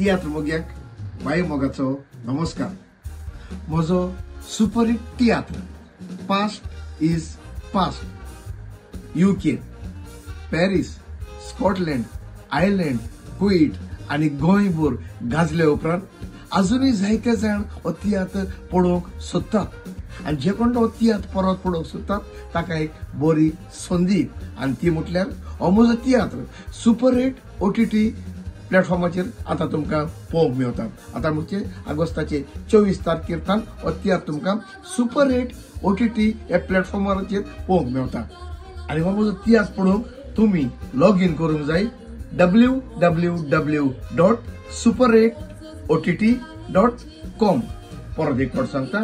तियात्र मोग्याक बाय मोगाचो नमस्कार. म्हजो superhit tiatr past is past UK, Paris, Scotland, Ireland, Kuwait आनी गोंयभर गाजले उपरांत अजुनूय जायते जाण हो तियात्र पळोवंक सोदतात आनी जे कोण हो तियात्र परत पळोवंक सोदतात ताका एक बरी संदी, आनी ती म्हटल्यार हो म्हजो तियात्र सुपरहिट OTT प्लॅटफॉर्माचेर आतां तुमकां पळोवंक मेळटा. आतां म्हणजे ऑगस्टाचे 24 तारखेर तान हो तियात्र तुमकां सुपरहिट OTT ह्या प्लॅटफॉर्माचेर पळोवंक मेळटा. आनी हो म्हजो तियात्र पळोवंक तुमी लॉग इन करूंक जाय www.superhitot.com. परत एक फावट सांगता,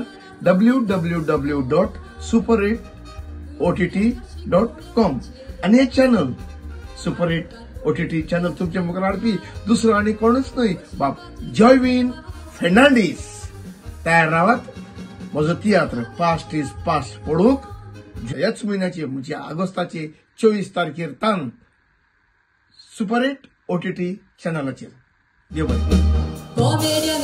www.superhitot.com. आनी हे चॅनल सुपरहिट OTT channel तुमच्या मुखार हाडपी दुसरो आनी कोणूच न्हय, बाब जॉयविन फेर्नांडीस. तयार रावात, म्हजो तियात्र पास्ट is past पळोवंक ह्याच म्हयन्याचे म्हणजे ऑगस्टाचे 24 तारखेर तान सुपरहिट OTT चॅनलाचेर. देव बरें.